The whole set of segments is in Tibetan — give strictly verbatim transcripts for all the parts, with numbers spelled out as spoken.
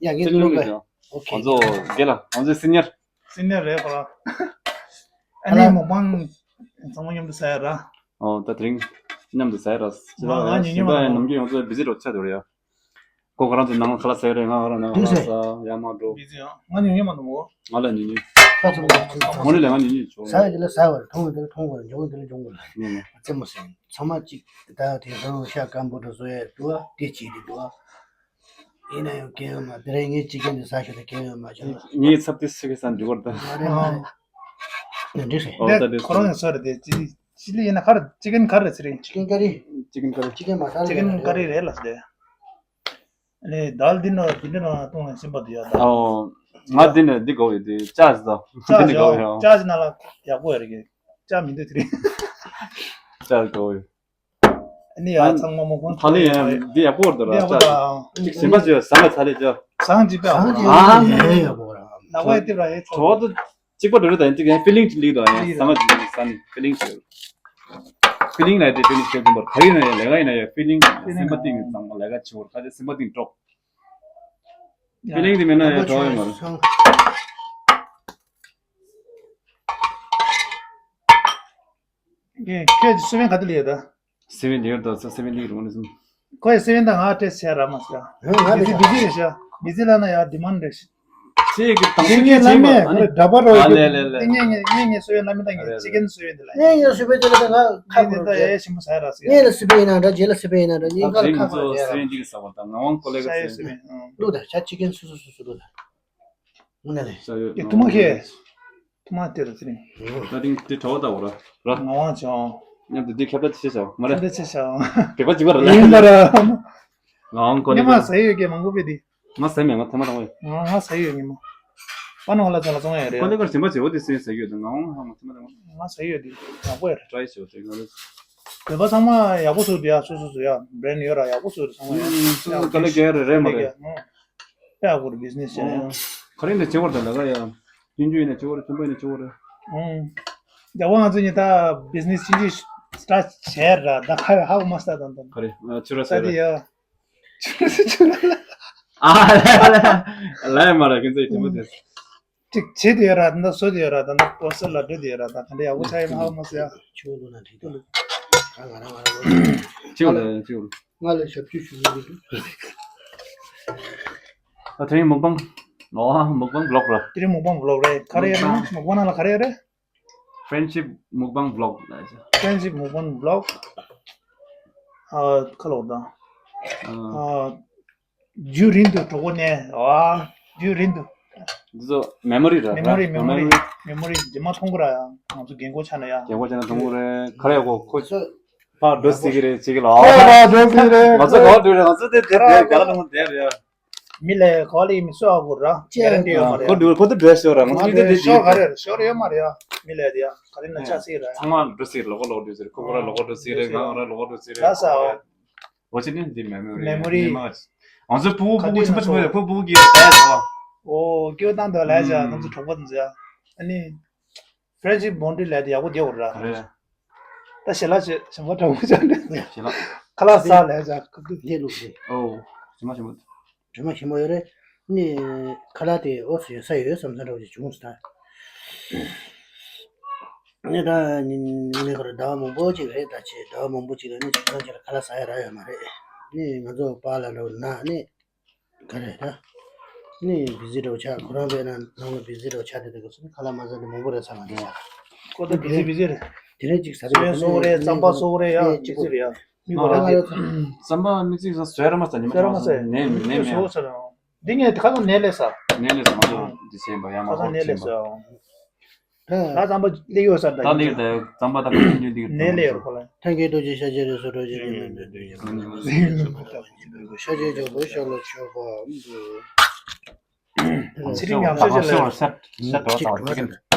ཡ་ངས་ཚུར་ལུང་གི། ཨོ་ཁེ། ང་ཚོ་རྒན་ལགས། ང་ཚོའི་སི་ནི་ཡར། སི་ནི་ཡར་རེད་ཁོ་རང་། ཨ་ནི་མོག་པང་ཚང་མ་མཉམ་དུ་ཟ་ཡ་ར། ཨོ་ད་དེ་རིང་མཉམ་དུ་ཟ་ཡ་ར། ཟ་ཡ་ཟ་ཡ་ནམ་རྒྱུན་ཡོང་ཚོ་བི་ཟི་རོ་ཆགས་འདུག་ར་ཡ། ཁོ་ཁོ་རང་ཚོ་ནང་ཁ་ལག་ཟ་ཡ་རེད། ང་ཁོ་རང་ནང་ཁ་ལག་ཟ་ཡ་མ་འགྲོ། བི་ཟི་ཡང་ང་ཉུང་ཉུང་མ་འདུག་མོ། ང་ལ་ཉུང་ཉུང་། ཁ་ཚུམ་ཁ་ཚུམ་ཚུམ། མོ་ནི་ལས་ང་ཉུང་ཉུང་བྱུང་། ཟ་ཡ་དེ་ལ་ཟ་བར་འཐུང་བ་དེ་ལ་འཐུང་བར་འཇོག་པ་དེ་ལ་འཇོག་པ་ལ། ནས་ནས། རྩེད་མོ་ཟེར་ཚང་མ་གཅིག་ད་དེང་སང་ཤ་སྐམ་པོ་འདྲ་བཟོ་ཡ་འདུག་ཨ། དེ་བྱེད་དེ་འདུག་ཨ། ཡིན་ན་ཡང་སྐལ་བ་མ། དེ་རིང་ངས་ཅི་ཀན་དེ་ཟ་ཤོག་དེ་སྐལ་བ་མ་བྱུང་། ངའི་ཚབ་ཏུ་སི་ཁེ་སང་འདི་བར་དུ། ང་རེ་མ་རེ། འདི་རེད། ཨོ་ད་འདི་ཁོ་རང་ཡང་ཟ་རེད་དེ། ཅི་ཅི་ལི་ཡིན་ན་ག་རེ། ཅི་ཀན་ག་རེ་ཟེར་རེད། ཅི་ཀན་ཀ་རི། ཅི་ཀན་ཀ་རི། ཅི་ཀན་མ་ས་ལ་ཅི་ཀན་ཀ་རི་རེད་ལ་ཟེར། ཨ་ནི་དཱལ་འདི་ན་འདི་འདྲ་ན་བཏུང་ནས་ཞིམ་པ་འདི་ཡ་ད། ཨོ། ང་འདི་ནས་འདི་དགོས་ཡོད་དེ་ཅཱ་ཟ། འདི་ནས་དགོས་ཡོད། ཅཱ་ཟ་ན་ལ་ཡག་པོ་ཡོད་རེད་གི། ཅཱ་མི་འདུག་དེ་རིང་། ཅཱ་དགོས་ཡོད། ཨ་ནི་ཡ་ཚང་མ་མོ་གོང་ཐ་ལི་ཡ་འདི་ཡག་པོ་འདུག་ར། འདི་ཡག་པོ་ཅཱ་ད། ཅིག་ཞིམ་པ་བྱོས། ཟ་མ་ཚ་ལེ་ཅོ། ཟངས་ཅིག་པས་ཨ། ཟངས་ཅིག་ཨ་ཡ་ཡག་པོ་ར། ནག་པའི་ཏིབ་ར་ཡེ་ཚོ། གྲོགས་དུ། གཅིག་པ་འགྲོ་རེ་དང་གཅིག་ཡང་ཕི་ལིང་ཅིག་ལིག་དང་ཡང་ཟ་མ་ཅིག་ཟ་ནི་ཕི་ལིང་ཅིག་ཕི་ལིང་ལ་དེ་ཕི་ལིང་ཅིག་དུམ་པར་ག་ཡིན་ན་ཡང་ལས་ཀ་ཡིན་ན་ཡང་ཕི་ལིང་ཅིག་སེམས་པ་གཏིང་ནས་ཙམ་པ་ལས་ཀ་བྱེད་བར་ཁ་ཆེ་སེམས་པ་གཏིང་དཀྲོག་ཕི་ལིང་དེ་མེད་ན་ཡང་གྲོགས་ཡོད་མ་རེད། ཁྱོད་ཀྱི་སུ་བན་ག་དུས་ལས་ཡོད་ད། སེ་བན་ལེ་ཡར་དང་སེ་བན་ལེ་རུང་ནི་སུམ། ཁོ་ཡི་སེ་བན་དང་ང་ཏྲེས་བྱས་ར་མ་ཟེར། ང་ལ་བི་ཟི་བི་ཟི་རེད་ཤག་བི་ཟི་ལ་ན་ཡ་ཌི་མན་ཌི་རེད་ཤག་ཅེས་ཀྱི་དང་ངས་ངས་བླ་མས་ཁོ་ལ་འདྲ་པར་རོ་ཡོད། ངས་ངས་ངས་ངས་སོ་ཡོད་བླ་མས་ད་ངས་ཅི་ཀན་སོ་ཡོད་འདི་ལ། ངས་ངས་སོ་པའི་དེ་ལ་ད་ང་ཁ་ཁོ་རོ་ཡ་ཞིམ་པོ་ཟ་ཡ་ར་ཟེར། ངས་ལ་སི་པའི་ཡིན་ན་འདྲ་རྗེས་ལ་སི་པའི་ཡིན་ན་འདྲ་ངས་ཁ་ལ་ཁ་ཁོ་རོ་ཡ་ར། སེ་བན་ལེ་ཟ་བ་དང་ངག་དབང་ཀོ་ལེ་ག་ཤ་ཡོད་སེ་སི་པའི་ལུག་ད་ཤ་ཅི་ཀན་སུ་སུ་སུ་སུ་ལུག་ད། དངོས་གནས་རེད། ཤ་ཡོད་ཐུ་མ་ཁེ། ཐུ་མ་དེ་ར་ཚེ་རིང་། ད་ཐེངས་དེ་གྲོགས་ལྟ་བུ་ར། ར། ང་དབང་ཆོག་མཉམ་དུ་འདི་ཁྱབ་བསྒྲགས་ཆེ་བྱ་བ་མ་རེད། ཁྱབ་བསྒྲགས་ཆེ་བྱ་བ། བེག་པ་གཅིག་པ་ར་ལ། ཡིན་པ་ར། ང་དབང་ཀོ་ནི་ཉི་མ་ཟ་ཡོད་ཀྱི་མང་པོ་པའི་དེ། ང་ཟ་མེད། ང་ཐེངས་མ་དང་པོ་ཡིན། ང་ང་ཟ་ཡོད་ཉི་མ། པ་ནོ་ལ་ཚ་ལ་བཙོང་ཡ་རེད། ཀོ་ལེ་གར་ཞིམ་པ་བྱེད་འོ་དེ་སེ་ཟ་ཡོད་དེ་ང་དབང་ཧ་མ་ཐེངས་མ་དང་པོ། ང་ཟ་ཡོད་དེ་ཡག་པོ་ཡ་རེད། ཊ་རའི་བྱེད་འོ་དེ་ང་ལ། བོད་པ་ཚང་མ་ཡག་པོ་བཟོས་འདུག་ཡ། སོ་སོ་སོ་ཡ། བྷ་རེན་ཌི་ཡོད་ར། ཡག་པོ་བཟོས་འདུག་ཚང་མ་ཡ། ཨུམ། སོ་སོ་དཀའ་ལས་རྒྱག་ཡ་རེད། རེད་མ་རེད། ཡག་པོ་རེད། བི་ཛི་ནེ་སི་བྱས་ན་ཡ། ག་རེ་ནས་བྱེད་དགོས་རེད་ད་ལ་ཡ། སྐྱོན་བརྗོད་ཡིན་ན་བྱེད་དགོས་རེད། མཐུན་པ་ཡིན་ན་བྱེད་དགོས་རེད། ཨུམ། རྒྱལ་བ་ང་ཚོ་གཉིས་ད་བི་ཛི་ནེ་སི་ཆུང་ཆུང་སི་ཊར་ཊི་བྱས་ར། ད་ཧ་ཧ་གོ་མ་སོང་། ད་ད་ག་རེ། ང་ཆུ་ར་ཟ་ས་དེ་རེད། ཡ། ཆུ་ར་ཟ། ཆུ་ར་ལ། ཨ་ལ་ལ་ལ་ཡ་མ་ར། ཁྱེད་ཚོ་ཡི་དྲན་པ་དེ། ཅིག་བྱེད་དེ་ཡོད་ར། ད་ལྟ་བཟོ་དེ་ཡོད་ར། ད་ལྟ་ཀོ་སར་ལ་འགྲོ་དེ་ཡོད་ར། ད་ད་འདྲ་ཡག་པོ་ཆགས་ཡོད་མ་ཧ་གོ་མ་སོང་ཡ། ཆུ་བླུགས་ན་འགྲིག་གི། ང་ང་རང་ང་རང་ལོ། ཅིག་ལ་ཅིག་ལ། ང་ལ་ཞབས་ཞུ་ཞུ་གི་འདུག་ཨ་དེ་རིང་མུག་པང་། ཨོ། མུག་པང་བི་ལོག་ར། དེ་རིང་མུག་པང་བི་ལོག་རེད། ག་རེ་ཡོད་རེད་ན། མུག་པང་ནང་ལ་ག་རེ་ཡོད་རེད། ཕྲེན་ཌི་ཤིབ་མུག་པང་བི་ལོག་ལ་ཟེར། ཕྲེན་ཌི་ཤིབ་མུག་པང་བི་ལོག་ཨ་ཁ་ལོག་དང་། ཨ། ཨ་རྒྱུན་རིང་དུ་གྲོགས་པོ་ནས། ཨ་རྒྱུན་རིང་དུ། འདི་ཚོ་མེ་མོ་རི་ར། མེ་མོ་རི། མེ་མོ་རི། མེ་མོ་རི། མེ་མོ་རི་རྗེས་མ་མཐོང་གི་ར་ཡ། ང་ཚོ་རྒན་གོག་ཆགས་ན་ཡ། རྒན་གོག་ཆགས་ན་མཐོང་གི་རེད། ག་རེ་ཡ་གོ་ཁོ། ཕར་འགྲོ་སྲིད་ཀྱི་རེད་ཅིག་ལ། ཕར་འགྲོ་སྲིད་རེད། ང་ཚོ་ག་པར་འགྲོ་རེད། ང་ཚོ་དེ་དེ་དེ་ག་ལ་ལུང་དེ་རེད། མི་ལས་ག་ལ་ཡིན་མི་སུ་ཨ་གོ་ར། ཅེ་ར་འདི་ཡོད་མ་རེད། ཁོ་འགྲོ་ཁོ་ཚོ་འགྲོ་ཤོར་ར། ང་ཚོ་དེ་དེ་ཤོར་ག་རེ་ཤོར་ཡོད་མ་རེད་ཡ། མི་ལས་དེ་ཡ་ག་རེ་ན་ཆ་སྲིད་ར། ཚང་མ་འགྲོ་སྲིད། ལོག་ལོག་འགྲོ་སྲིད། ཁོ་ཁོ་ར་ལོག་འགྲོ་སྲིད་རེད། ང་ང་ར་ལོག་འགྲོ་སྲིད་རེད། ལ་ས་འོ་ཅི་ནི་འདི་མེ་མོ་རི། མེ་མོ་རི། ང་ཚོ་ཕྲུ་གུ་ཕྲུ་གུ་ཆེན་པོ་ཆེན་པོ་ཡོད། ཁོ་ཕྲུ་གུ་གི་ད་ཡ། ཨོ་སྐྱོ་སྟངས་དུ་ལས་ཅ། ང་ཚོ་གྲོགས་པོ་དང་ཟེར་ཡ། ཨ་ནི། ཕྲེན་ཌི་ཤིབ་བོན་ཌི་རི་ལས་དེ་ཡག་པོ་རྒྱག་དགོས་ར། རེད། ད་ཞལ་ལག་བྱེད་ཞིམ་པོ་འདྲ་པོ་བྱ་འདྲ། ཞལ་ལག་ཁ་ལག་ཟ་ལས་ཅ། ཁ་ཐུག་ལྷས་ལུགས་རེད། ཨོ། ཞིམ་པོ་ཞིམ་པོ། དྲི་མ་ཞིམ་པོ་ཡོད་རེད། ནི་ཁ་ལག་དེ་ཨོ་སི་ཡོད་ས་ཡོད་བསམ་ས་འདྲ་པོ་ཞིག་བྱུང་སོང་ད། ནི་ད་ནི་ནི་ཁོ་ར་ཟླ་བ་མང་པོ་ཅིག་རེད། ད་ཆེ་ཟླ་བ་མང་པོ་ཅིག་ལ་ནི་ཆུང་ཆུང་ཅིག་ལ་ཁ་ལག་ཟ་ཡ་རག་ཡོད་མ་རེད། ནི་ང་ཚོ་པཱ་ལགས་འདྲ་པོ་ན་ནི། ག་རེ་ད། ནི་བི་ཛི་འདྲ་པོ་ཆགས། ཁོ་རང་པའི་ནང་ནང་ལ་བི་ཛི་འདྲ་པོ་ཆགས་དེ་དེ་ག་སོང་ཁ་ལག་མ་ཟ་ནི་མང་པོ་རེད་ཚང་མ་དེ་ཆགས། ཁོ་ད་བི་ཛི་བི་ཛི་རེད། དེ་རིང་གཅིག་ཟ་རེད། སོན་སོགས་རེད། རྩམ་པ་སོགས་རེད་ཡ། བི་ཛི་རེད་ཡ། མི་གོ་ལ་ཅིག་རྩམ་པ་དམིགས་བརྩེ་ཟ་བཟོས་ར་མ་ཟ། ཉི་མ་ཟ་ནས་ནས་ནས་ཟོ་ཟ་ར། འདི་ངས་ཁ་སང་ནས་ལས་ཟ། ནས་ལས་ཟ། ང་ཚོ་འདི་བྱས་པ་ཡ་མ་ཁ་སང་ནས་ལས་ཟ། ད་རྩམ་པ་ལེགས་ཡོད་ས་ད། ད་ལེགས་ད། རྩམ་པ་ད་ག་ཚོད་ལེགས་ད། ནས་ལེགས་ཡོད་ཁོ་ལ། ཐང་གི་རྡོ་རྗེ་ཤཱཀྱ་རིགས་སུ་འགྲོ་ཞིང་། ཤཱཀྱའི་ཇོ་བོ་ཤཱཀ་ལ་མཆོད་པ་འབུལ། ཚེ་རིང་ཉམས་ཤོར་ཅིག་ལ། ཤོར་ཤར་ཤར་འགྲོ་དང་ཅི་ཀིན།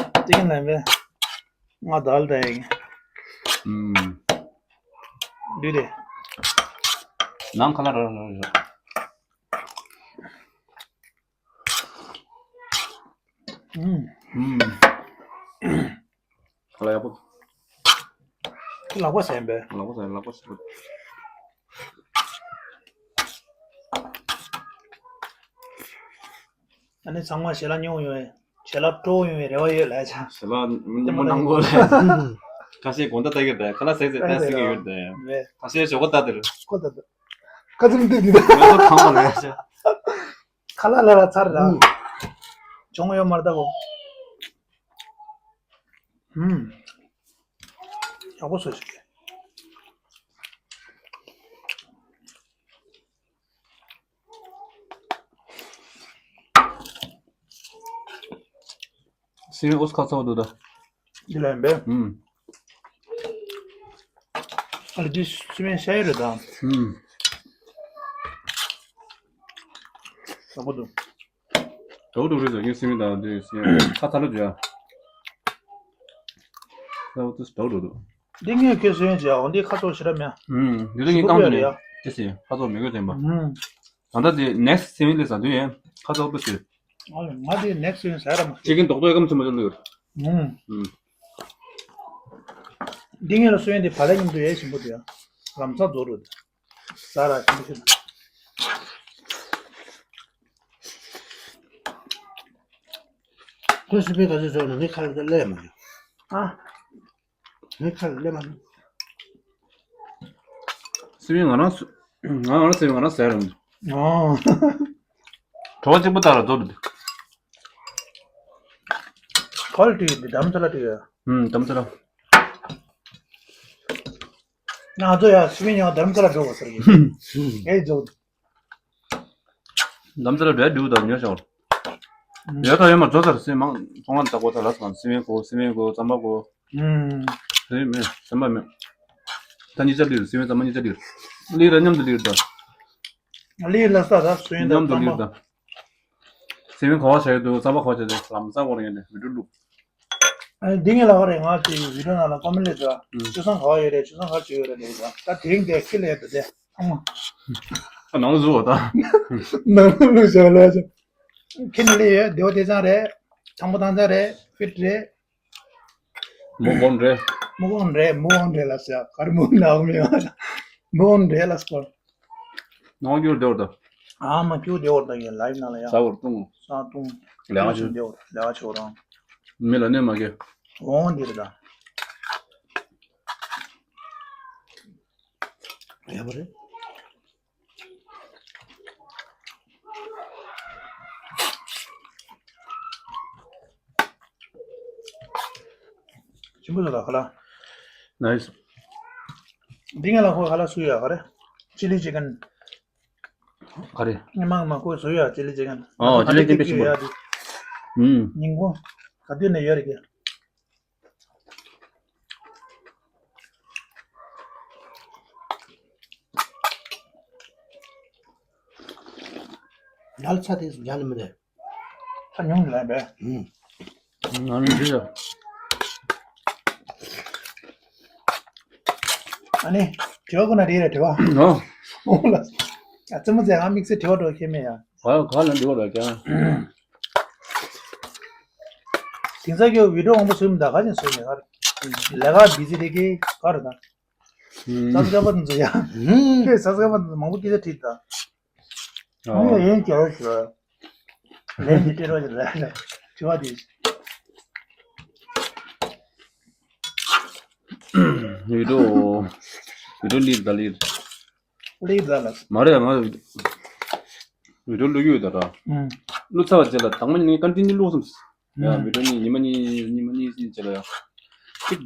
ཅི་ཀིན་ལ་བས། ང་དལ་ད་ཡིན། ཨུམ། འདུས་ཏེ། ནང་ཁ་ལ་ར་ར་ར། ཨུམ། ཨུམ། ཁ་ལག་ཡག་པོ། ཁོ་ལག་པ་ཟ་ཡིན་པས། ལག་པ་ཟ་ཡིན། ལག་པ་ཟ་ཡིན། ཨ་ནི་ཚང་མ་ཞལ་ལག་ཉོ་ཡོང་བའི། ཞལ་ལག་སྤྲོ་ཡོང་བའི་རེ་བ་ཡོད་ལབ་ཡ་ཆ། ཞལ་ལག་ཉོ་གནང་དགོས་ལབ་ཡ་ཆ། ཁ་ཤས་དགོང་དག་ལྟ་གི་རེད། ཁ་ལག་ཟས་ཟས་ལྟ་ཟེར་གི་ཡོད་རེད། རེད། ཁ་ཤས་ཞོགས་པ་ལྟ་དེ་རེད། ཁོ་ལྟ་དེ། ཁ་ཚིག་འདི་འདི། ང་ཚོ་གང་བ་ལབ་ཡ་ཆ། ཁ་ལག་ལ་ར་ཚར་ར། ཨུ། གྱོང་ཡོད་མ་རེད་ད་གོ། ཧུམ། ཡག་པོ་བཟོས་ཤག་སི་ཝིན་ཨོ་ཁ་ཚ་བོ་འདུག་ད། འདི་ལ་ཡིན་པས། ཨུམ། ཨ་ལ་འདི་སི་ཝིན་ཤ་ཡི་རེད་ད། ཨུམ། ཡག་པོ་འདུག་ད་འུ་ཐུག་རེད་ཟེར། ངས་སི་ཝིན་དང་འདི་སི་ཝིན་ཁ་ཚ་ལ་འཇུ་ཡ། ད་འུ་ཐུག་ད་འུ་ཐུག་འདུག་འདི་ངས་ཁྱོད་སི་ཝིན་བྱས་ཨོ། འདི་ཁ་ཚོགས་ཞེ་དྲག་མེད། ཨུམ། འདི་ལ་ངས་བཀང་འདུག་ནས་ཡ། ཅི་ཟེར་ཁ་ཚོགས་མི་དགོས་དྲན་པ། ཨུམ། ད་ལྟ་དེ་ནེག་སི་སི་ཝིན་ལས་ཟ་འདུག་ཡ། ཁ་ཚོགས་པོ་ཟེར། ཨོ་ང་དེ་ནེག་སི་སི་ཝིན་ཟ་ར་མ། ཅི་ཀིན་རྡོག་རྡོག་ཡ་གམ་ཆེན་པོ་ཅིག་ལུས། ཨུམ། ཨུམ། འདི་ངས་ལ་སི་ཝིན་དེ་བ་ལས་མཉམ་དུ་ཡ་ཞིམ་པོ་འདུག་ཡ། ལམ་སང་རྫོགས་འགྲོ། ཟ་ར་ཞིམ་པོ་ཞིག་ཁོས་སི་པན་ག་ཚོད་ཟོས་ན་ངའི་ཁ་ལ་སླེབས་མ་མྱོང་། ཨ། ངའི་ཁ་ལ་སླེབས་མ་མྱོང་། སི་པན་ང་རང་ང་ང་རང་སི་པན་ང་རང་ཟས་རུང་། ཨོ། གྲོགས་གཅིག་པུ་ལྟར་ར་རྫོགས་འདུག་ཁོལ་ཏི་འདི་དམ་ཚ་ལ་ཏི་ཡ། ཨུམ། དམ་ཚ་ལ། ང་ཚོ་ཡ་སི་པན་ཡང་དམ་ཚ་ལ་འགྲོ་བ་ཟེར་གི། ཨེ་འགྲོ། དམ་ཚ་ལ་འགྲོ་འདུག་ད་ཉོ་ཤོག་ཡོད་ད་ཡོད་མ་རྫོགས་ཚར་སེ་མང་ཚོང་ཁང་ལྟ་གོ་ད་ལ་སི་པན་གོ་སི་པན་གོ་རྩམ་པ་གོ། ཨུམ། དེ་མེད་སེམས་པ་མེད། ད་གཉིས་ཆ་ལིར་སེམས་པ་ཙམ་མ་གཉིས་ཆ་ལིར། ལིར་མཉམ་དུ་ལིར་ད། ལིར་ལ་ས་ད་སུ་ཡིན་ད་མཉམ་དུ་ཙམ་ལིར་པ། ད། སེམས་པ་ག་བ་བྱས་འདུག་རྩམ་པ་ག་བ་བྱས་འདུག་ལམ་སང་གོ་ར་ཡིན་ནས་མི་འགྲོ་ལུག་ཨ་འདི་ངས་ལབ་པ་རེད། ང་ཚོའི་བི་ཌིའོ་ནང་ལ་ཀོ་མེན་ཊི་སླེབས་འདུག་ཨ། ཨུམ། སྤྱོད་བཟང་ག་བ་ཡོད་རེད། སྤྱོད་བཟང་ག་བར་བྱེད་ཡོད་རེད་ལབ་འདུག་ཨ། ད་དེ་རིང་དེ་ཁྱི་ལས་འདུག་དེ་ཨ་མ། ཨ་ནང་ལ་བཟོ་བ་ད། ནང་ལ་བླུགས་བཞག་ལབ་ཡ་ཆ། ཁྱི་ནི་ལས་ཡོད། བདེ་བ་བདེ་ཆེན་རེད། ཐང་པོ་ཐང་ཆེན་རེད། ཕིཊ་རེད། མུ་གོང་རེད། མུ་གོང་རེད། མུ་གོང་རེད་ལ་ཟེར་ག་རེ་མུ་ནག་མི་ཡོང་། མུ་གོང་རེད་ལ་སྐོར། ནང་སྐྱུར་བདེ་བར་དུ། ཨ་མ་སྐྱུར་བདེ་བར་དུ་ཡིན་ལའིབ་ནང་ལ་ཡ། ས་བར་བཏུང་། ས་བཏུང་། ལས་ཀ་བྱོས། བདེ་བར་ལས་ཀ་བྱོས་རང་། མི་ལ་གནོད་མ་སྐྱེལ། འོང་འདིར་ད། ཡག་པོ་རེད། ཆེན་པོ་ལ་ཁ་ལ། ནའིས། འདི་ངས་ལ་ཁོ་ཁ་ལ་སུ་ཡ་ག་རེ། ཅི་ལི་ཅི་ཀན། ག་རེ། ངས་མང་མ་ཁོ་སུ་ཡ་ཅི་ལི་ཅི་ཀན། ཨོ་ཅི་ལི་ཅི་ཀན་ཆེན་པོ། ཡ་དེ། ཨུམ། ཉིན་གུང་། ག་དུས་ནས་ཡོད་རེད་ཀྱི། ལ་ལ་ཚ་དེ་སུ་ཡང་ནི་མི་རེད། ཚ་ཉུང་ལ་བས། ཨུམ། ང་ནི་འདི་ལ། ཨ་ནི། དྲི་བ་ཁོ་ན་རེད་རེད་དྲི་བ། ཨོ། ཨོ་ལ། ཨ་ཙི་མོ་ཙེ་ང་དམིགས་བསལ་དྲི་བ་འགྲོ་ཁྱེད་མེད་ཡ། ག་ག་ལ་འདི་བ་ར་ཀྱང་། དེང་སང་ཁྱོད་བི་ཌིའོ་མང་པོ་བཟོས་མི་འདུག་ག་ཅིག་བཟོས་མེད་ག་རེ། ལས་ཀ་བི་ཛི་རེད་ཀི་ག་རེ་ད། ཨུམ། སབ་སི་ཀ་རབ་འཛུགས་ཡ། ཨུམ། ཁྱོད་སབ་སི་ཀ་རབ་མང་པོ་སྐད་ཆ་དྲིས་ད། ཨོ། ཨུམ་ཡིན་གྱི་རེད་ཞུ། ལན་འདི་སྤྲད་རོགས་ཞུ་ལ་ལ་དྲི་བ་འདི། བི་ཌིའོ། བི་ཌིའོ་ལིབ་ད་ལིབ། ལིབ་ད་ལ། མ་རེད་ང་། བི་ཌིའོ་བླུག་ཡོད་ད་ར། ཨུམ། བླུག་ཚར་བ་རྗེས་ལ་དང་པོ་ནི་ཀན་ཊི་ནིའུ་བླུག་བསམ། ཡ། ཨུམ། བི་ཌིའོ་གཉིས་ཉི་མ་གཉིས་ཉི་མ་གཉིས་ཟིན་བྱས་ལ་ཡ། ཅིག་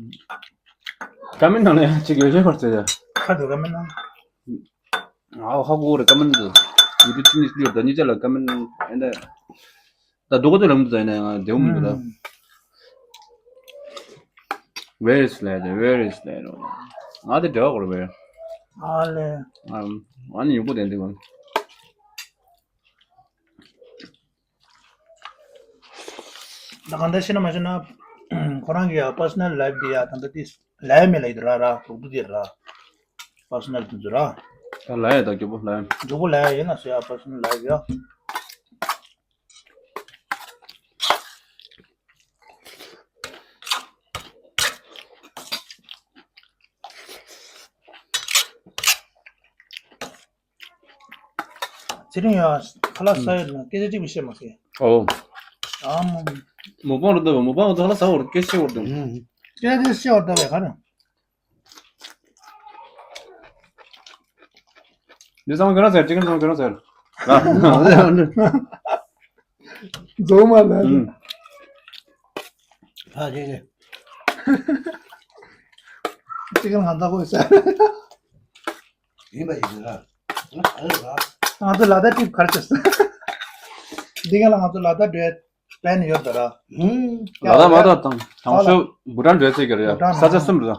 ཀ་མེན་ནང་ལ་ཡ་ཅིག་ཡོད་ཤོས་བར་ཚེ་ཡ། ཁ་དུ་ཀ་མེན་ནང་། ཨའོ་ཧ་གོ་རེད་ཀ་མེན་དུ། ཡུ་ཊུབ་ཅི་ནི་ཡོད་ད་གཉིས་ཆ་ལ་ཀ་མེན་ཨེ་འདྲ། ད་སྡུག་ག་ཚོད་ལམ་དུ་ཟ་ཡིན་ན་ཡང་བདེ་བོ་མི་འདུག་ད། ཨུམ། Where is ladder? Where is ladder? ང་དེ་འབྲེལ་བ་གོ་རེད་བས། ཨ་ལེ། ཨམ། ཨ་ནི་ཡོང་པོ་དེ་འདི་གོ། ད་གང་ལྟར་ཤེས་ན་མ་ཤེས་ན། ཁོ་རང་གི་ཡ་པར་སོ་ནལ་ལའིབ་འདི་ཡ་ད་ལྟ་དེ་ལའི་མེད་ལ་ཡིད་ར་ར་རུག་ཏུ་དེ་ར། པར་སོ་ནལ་དེ་ཚོ་ར། ད་ལའི་ད་རྒྱུ་པོ་ལའི། རྒྱུ་པོ་ལའི་ཡིན་ན་སོ་ཡ་པར་སོ་ནལ་ལའིབ་ཡ། ཚེ་རིང་ཡ། ཁ་ལག་ཟ་ཡོད་ན་སྐད་ཆ་གཅིག་མི་བཤད་མ་ཟེར། ཨོ། ཨ་མ། མུ་པང་རུ་འདུག་མུ་པང་རུ་འདུག་ཁ་ལག་ཟ་བར་སྐད་ཆ་བར་འདུག་སྐད་ཆ་བཤད་བར་འདུག་བས་ག་རེ། འདི་ཚང་མ་ཁྱོད་རང་ཟེར། ཅི་ཁན་ཚང་མ་ཁྱོད་རང་ཟེར། རྫོགས་མ་ལ། ཨུམ། ཨ་རེད་རེད། ཅི་ཁན་ང་ད་གོ་ཟེར། ཡིན་པ་ཡིན་ཟེར་ན། ང་ཚོ་ལ་དྭགས་ཊིབ་ག་རེ་བྱས་སོང་། འདི་ག་ལ་ང་ཚོ་ལ་དྭགས་འགྲོ་ཡ་པན་ཡོད་ད་ར། ལ་དྭགས་མ་གཏོགས་དང་དང་ཤོས་བྷུ་ཊན་འགྲོ་ཡ་ཅིག་ག་རེ་ཡ། བྷུ་ཊན་ས་ཆ་གསུམ་རེད་ད།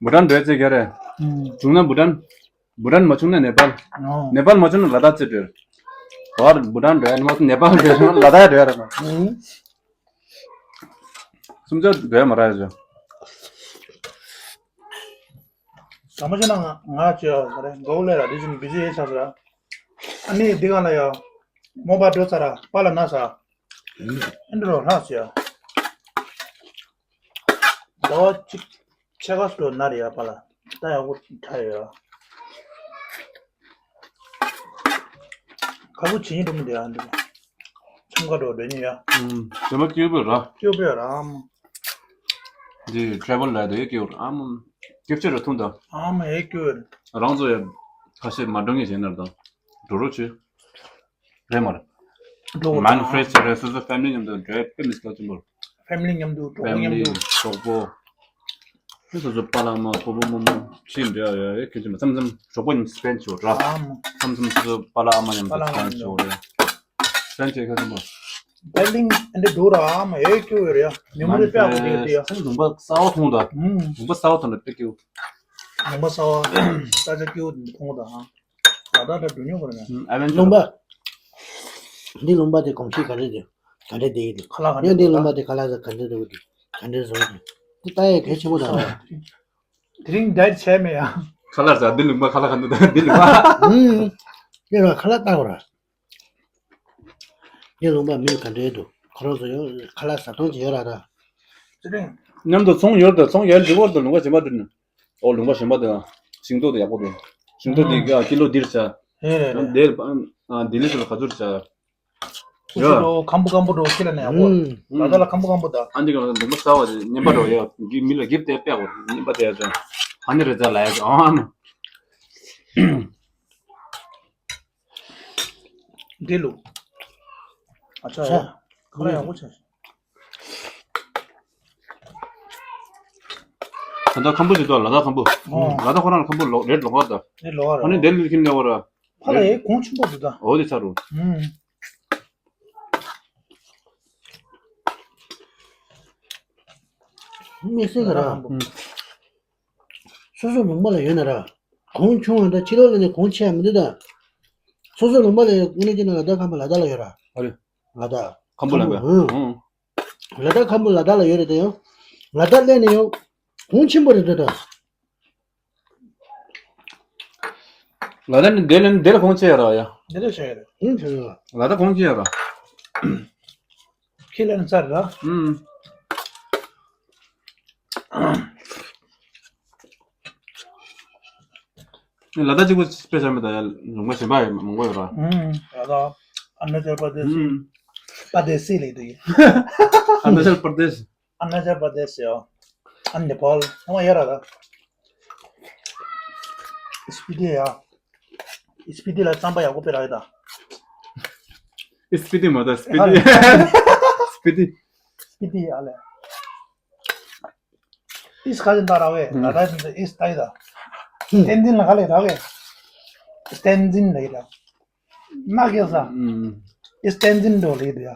བྷུ་ཊན་འགྲོ་ཡ་ཅིག་ག་རེ། བྱུང་ན་བྷུ་ཊན། བྷུ་ཊན་མ་བྱུང་ན་ནེ་པཱལ། ཨོ། ནེ་པཱལ་མ་བྱུང་ན་ལ་དྭགས་ཅིག་འགྲོ། བར་བྷུ་ཊན་འགྲོ་ཡ་ནི་མ་ནེ་པཱལ་འགྲོ་ཡ་ལ་དྭགས་འགྲོ་ཡ་ར་མ། གསུམ་ཆ་འགྲོ་ཡ་མ་རག་ཡ་ཅིག་དྲང་པོ་བཤད་ན་ང་ང་ཅི་ཡ་ག་རེ་མགོ་བོ་ལས་ར་དེ་བཞིན་བི་ཟི་ཡེ་ཆགས་ས་ར། ཨ་ནི་འདི་ག་ལ་ཡ། མོ་པ་འགྲོ་ཚར་ར་པཱ་ལ་ན་ས། ཨེ་འདྲ་རོ་ལྷག་ཅི་ཡ། ཟླ་བ་གཅིག་ཕྱེད་ཀ་སོ་ན་རེ་ཡ་པཱ་ལ་ད་ཡག་པོ་ཁྲ་ཡོད་ཡ། ཁ་བུ་བྱེད་ཉིན་འགྲོ་མི་འདུག་ཡ་འདི། ཁྲིམས་ཁ་འགྲོ་འགྲོ་ཉིན་ཡ། ཨུམ། ཟེར་མ་སྐྱིད་པོ་ར། སྐྱིད་པོ་ར་ཨམ། འདི་ཊེ་རེ་བལ་ལ་དེ་སྐྱིད་པོ་ར་ཨམ། སྐྱིད་ཆེ་ར་ཐུང་ད། ཨམ་ཧེ་སྐྱིད་པོ་ར། རང་ཚོ་ཡ་ཁ་ཤས་མ་འགྲོ་ངེས་བྱས་ན་ར་ད། འགྲོ་རོགས་བྱོས། རེད་མ་རེད། འགྲོ་དགོས་མཱན་ཕེ་རེ་ཤི་རེད། སོ་སོ་ཕེ་མི་ལི་མཉམ་དུ་འགྲོ་ཡ་དཔེ་མི་སྲིད་ཐུང་པོ། ཕེ་མི་ལི་མཉམ་དུ་གྲོགས་པོ་མཉམ་དུ། གྲོགས་པོ། ཁྱོད་སོ་སོ་པཱ་ལགས་མ་ཕུ་བོ་མོ་མོ་ཕྱིན་འདྲ་ཡོད་ཡོད་ཁྱོད་ཀྱི་མ་མཚམས་མཚམས་གྲོགས་པོ་མཉམ་སྤེན་ཆོག་ར། ཨ་མ། མཚམས་མཚམས་སོ་སོ་པཱ་ལགས་ཨ་མ་མཉམ་དུ་པཱ་ལགས་སྤེན་ཆོག་རེད། སྤེན་ཆོག་ཁ་ཚུམ་པོ། བེ་ལིང་ཨ་འདི་འདུག་ར་ཨ་མ་ཡོད་སྐྱོ་ཡོད་རེད་ཡ། མི་མོ་རི་དཔེ་ཨ་ཁུ་འདི་འདི་ཡ། སེམས་ལུང་པ་གསར་བ་མཐོང་ད། ཨུམ། ལུང་པ་གསར་བ་མཐོང་ད་དཔེ་སྐྱོ། ལུང་པ་གསར་བ་ས་ཆ་སྐྱོ་མཐོང་ད་ཧ། ད་ད་ད་འགྲོ་མྱོང་གོ་རེད་ན། ཨ་བེན་ལུང་པ། འདི་ལུང་པ་དེ་གོམས་གཤིས་ག་རེ་རེད། ག་འདྲ་བསྡད་ཡོད་དེ། ཁ་ལག་ག་འདྲ་ཡང་འདི་ལུང་པ་དེ་ཁ་ལག་ཟ་ག་འདྲ་འདུག་དེ། ག་འདྲས་བཟོ་གི་འདུག་ལྟ་ཡས་གལ་ཆེན་པོ་རེད་བ། དེ་རིང་ཌའེ་ཊི་བྱས་མེད་ཡ། ཁ་ལག་ཟ། འདི་ལུང་པ་ཁ་ལག་ག་འདུག་འདི་ལུང་པ། ཨུམ། ཁྱེད་རང་ཁ་ལག་ལྟ་དགོས་ར། ངའི་ལུང་པ་མི་ག་འདྲས་འདུག་ཁོ་རང་ཚོ་ཡང་ཁ་ལག་ཟ་སྟངས་ཅིག་ཡོད་ར་ད། དེ་རིང་མཉམ་དུ་ཚོང་ཡོད་ད། ཚོང་ཡར་འགྲིག་པོ་འདུག་ལུང་པ་གཞན་པ་འདིར་ནི། ཨོ་ལུང་པ་གཞན་པ་འདི་ཤིང་ཏོག་དེ་ཡག་པོ་འདུག་ཤིང་ཏོག་དེ་ཨ་ཀི་ལོ་འདིར་བྱ། ཨེ་རེད་རེད། འདིར་ཨ་ལྡི་ལི་ཚོ་ལ་ག་ཚོད་བྱ། ཁུ་ཆུ་ཡ། རོ་ཁམ་བུ་ཁམ་བུ་རོ་ཁྱེད་ལ་ནས་ཡག་པོ། ཨུམ། ལ་དྭགས་ལ་ཁམ་བུ་ཁམ་བུ་ད། ཨ་འདི་ག་ལུང་པ་གསར་བ་དེ་ངན་པ་རོ་ཡ། མི་ལ་འགྱུར་དེ་སྤེལ་གོ་ངན་པ་དེ་ཡ་ཅང་། ཨ་ནི་རེ་ཛ་ལ་ཡ་ཅང་ཨ་མ། འདི་ལུ། ཨ་ཅག་ཡ། ཁ་ལག་ཡག་པོ་བྱས། ད་ལྟ་ཁམ་བུ་ཞིག་འདུག་ལ་དྭགས་ཁམ་བུ། ཨོ། ལ་དྭགས་ཁོ་རང་ལ་ཁམ་བུ་ལོ་རེད་ལོག་པ་ད། རེད་ལོག་པ་རེད། ཨ་ནི་འདི་ལུ་ཁྱིམ་ལས་བ་ར། ཕ་ལ་ཡའི་གོང་ཆེན་པོ་འདུག་ད། འོ་དེ་ཚ་རུ། ཨུམ། དམིགས་བསལ་ག་ར། ཨུམ། སོ་སོ་ལུང་པ་ལ་ཡོད་ན་ར། གོང་ཆུང་བ་དང་ཕྱི་ལོགས་ལ་ནས་གོང་ཆེ་བ་མི་འདུག་ད། སོ་སོ་ལུང་པ་ལ་ཡོད་ན་ཅི་ན་ལ་དྭགས་ཁམ་བུ་ལ་དྭགས་ལ་ཡོད་ར། ཨ་རེ། ལ་དྭགས། ཁམ་བུ་ལ་ཁམ་བུ་ཡོད། ཨུམ། ལ་དྭགས་ཁམ་བུ་ལ་དྭགས་ལ་ཡོད་རེད་དེ་ཡང་། ལ་དྭགས་སླེབས་ནས་ཡང་། གོང་ཆེན་པོ་རེད་འདུག་ད། ལ་དྭགས་ནི་དེ་ལས་དེ་ལ་གོང་ཆེ་ཡ་ར་ཡ། དེ་ལས་ཆེ་ཡ་རེད། ཨུམ་ཆེ་ཡ། ལ་དྭགས་གོང་ཆེ་ཡ་ར། ཁྱེད་ལ་ནི་ཚར་ར། ཨུམ། ལ་དྭགས་གཅིག་པུ་དཔེ་ཆ་མེད་ད་ཡ། ལུང་པ་གཞན་པ་ཡ་མང་པོ་ཡོད་ར། ཨུམ། ལ་དྭགས་ཨ་རུ་ན་ཅལ་པར་དེ་སི། ཨུམ། པར་དེ་སི་ལེགས་འདུག་ཨ་རུ་ན་ཅལ་པར་དེ་སི། ཨ་རུ་ན་ཅལ་པར་དེ་སི་ཡོ། ཨ་ནེ་པཱལ་ཚང་མ་ཡོད་ར་ད། སི་པི་ཏི་ཡ། སི་པི་ཏི་ལ་རྩམ་པ་ཡག་པོ་དཔེ་ར་ཡོད་ད། སི་པི་ཏི་མ་ད་སི་པི་ཏི། ཨ་རེ། སི་པི་ཏི། སི་པི་ཏི་ཨ་ལེ། ཨིས་ཁ་ཅན་ད་ར་བས་ལ་དྭགས་ཅན་ད་ཨིས་ད་ཡི་ད། བསྟན་འཛིན་ལ་ཁ་ལེ་ར་བས། བསྟན་འཛིན་ལ་ཡི་ད། ན་གེ་ས། ཨིས་བསྟན་འཛིན་འགྲོ་ལེ་ཡི་ད་ཡ།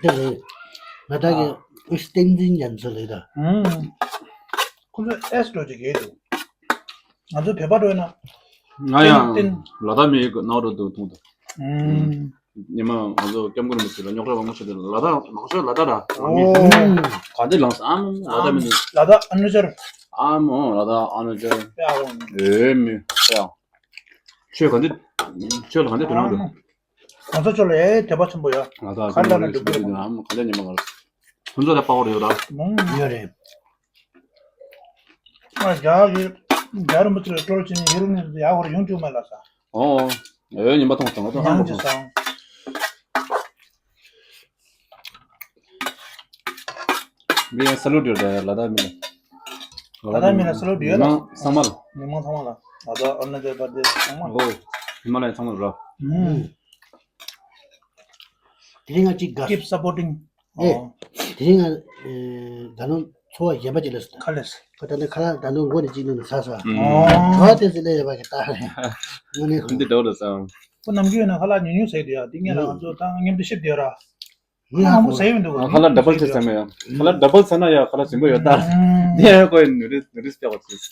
དེ་རེད། ང་ད་གི་ཨིས་བསྟན་འཛིན་ཡན་ཚོ་ལེ་ཡི་ད། ཁོ་ཚོ་ཨེས་འགྲོ་ཅིག་གེ་འདུག་ང་ཚོ་བོད་པ་འགྲོ་ཡིན་ན། ང་ཡང་བསྟན་ལ་དྭགས་མི་ཡི་ནང་འགྲོ་འདུག་མཐོང་ད། ཉི་མ་ང་ཚོ་སྐྱབས་མགོན་རིན་པོ་ཆེ་ལ་རྙོག་དྲ་མང་པོ་བྱས་ཏེ་ལ་དྭགས་ནག་ཆུ་ལ་དྭགས་ར། ཨོ། ག་འདི་ལངས་ཨ་མ་ལ་དྭགས་མི་འདུག་ལ་དྭགས་ཨ་ནུ་ཅར། ཨ་མ་ལ་དྭགས་ཨ་ནུ་ཅར། ཨེ་ཨ་ཨོ། ཨེ་མི་ཨེ་ཨ། ཆོས་ག་འདི་ཆོས་ལ་ག་འདི་དོ་སྣང་འདུག་གོང་ས་མཆོག་ལ་ཨེ་དད་པ་ཆེན་པོ་ཡོད། ང་ཚོ་ག་ལ་ནས་སྒྲུབ་ཀྱི་རེད། ཨ་མ་ག་ལ་ཉི་མ་ང་ལ་ཁོང་ཚོ་ལ་དཔའ་བོ་ཡོད་ར། ཡོད་རེད། ཨ་རྒྱ་གི་རྒྱ་རིན་པོ་ཆེ་ལ་སྤྲོ་ལ་ཕྱིན་ཡུལ་ནས་ཡག་པར་ཡོང་བཅུག་མེད་ལ་ས། ཨོ། ཨེ་ཉི་མ་ཐོང་ཐོང་ཐོང་ཐོང་ཐོང་། མི་ཡང་ས་ལུ་འདྲི་ར་ལ་དྭགས་མི་ལ། ལ་དྭགས་མི་ལ་ས་ལུ་འདྲི་ཡོད་ལ། མི་མང་ཚང་མ་ལ། མི་མང་ཚང་མ་ལ། ལ་དྭགས་ཨ་རུ་ན་ཅལ་པར་དེ་ཚང་མ། ཨོ། ཧི་མ་ལ་ཡ་ཚང་མ་ར། ཨུམ། དེ་རིང་ང་གཅིག་དགའ། Keep supporting. Hey. ཨོ། དེ་རིང་ང་ད་ནང་ཚོར་བ་གཞན་པ་ཅིག་སླེབས་སོང་། ཁ་ལས། ཁ་ད་ནི་ཁ་ལག་ད་ནང་མགོ་ནས་གཅིག་ནང་ནས་ཟ་ཟ། ཨོ། གྲོགས་དེ་ཚོ་སླེབས་ཡོད་པ་གི་ད་རེད། དངོས་གནས་ཁོ་འདི་འདྲ་བོ་ལ་ཟ། ཁོ་ནམ་རྒྱུན་ཡོད་ན་ཁ་ལག་ཉུང་ཉུང་ཟ་གི་འདུག་ཡ། དེ་ངས་ལ་ང་ཚོ་ད་མཉམ་དུ་ཤེབ་དེ་ཡོད་ར། ངས་ཧ་མང་པོ་ཟ་ཡི་མི་འདུག་ཨ་ཁ་ལག་ཌབ་བལ་ཅིག་ཟ་མེད་ཡ། ཁ་ལག་ཌབ་བལ་ཟ་ན་ཡ་ཁ་ལག་ཞིམ་པོ་ཡོད་ད། ཨུམ། དེ་ཡ་ཁོ་ཡི་ནུ་རིས་ནུ་རིས་སྤྲད་པ་ཚོས།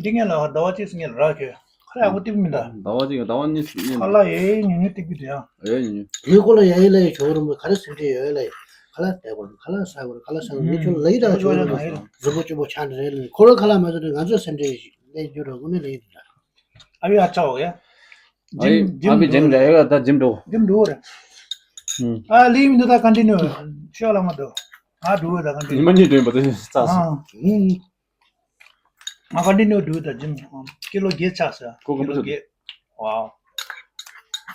འདི་ངས་ལ་ཟླ་བ་གཅིག་སུ་ངས་ལ་རག་གི། ཁ་ལག་ཡག་པོ་ཏིག་མི་འདུག་ཟླ་བ་གཅིག་ཟླ་བ་གཉིས་སུ་ངས། ཁ་ལག་ཡེ་ཉུང་ཉུང་ཏིག་པི་འདུག་ཡ། ཡེ་ཉུང་ཉུང་། དེའི་སྐོར་ལ་ཡ་ཡི་ལ་ཡི་ཇོ་བོ་རིན་པོ་ཆེ་ག་རེ་སེམས་ཁྲལ་ཡོད་ལ་ཡི། ཁ་ལག་ཟ་དགོས་ཁ་ལག་ཟ་དགོས་ཁ་ལག་ཟ་དགོས་ངས་ཁྱོད་ལ་ཡི་ད་ཇོ་བོ་རིན་པོ་ཆེ་རིན་པོ་ཆེན་པོ་ཆགས་འདྲ་རེད་ལ་ཁོ་རང་ཁ་ལག་མ་ཟ་དུས་ང་ཚོ་སེམས་ཁྲལ་ལས་རྒྱུ་རོ་དངོས་གནས་ལ་ཡི་འདུག་ཨ་བི་ཨ་ཅག་ཡ། ཨ་ཇིམ་ཨ་བི་ཇིམ་འགྲོ། ལས་ཡོད་ད་ཇིམ་འགྲོ། ཇིམ་འགྲོ་རེད། ཨ་ལི་མི་འདུག་ད་ཀན་ཊི་ནུ་ཤོ་ལ་མ་འདུག་ང་འགྲོ་ད་ཀན་ཊི་ཉི་མ་གཉིས་འགྲོ་ཡིན་པ་དེ་རྩ་སོ། ཨ། ང་ཀན་ཊི་ནུ་འགྲོ་ད་ཇིམ་ཀི་ལོ་བརྒྱད་ཆགས་ས། ཀི་ལོ་བརྒྱད། ཝའོ།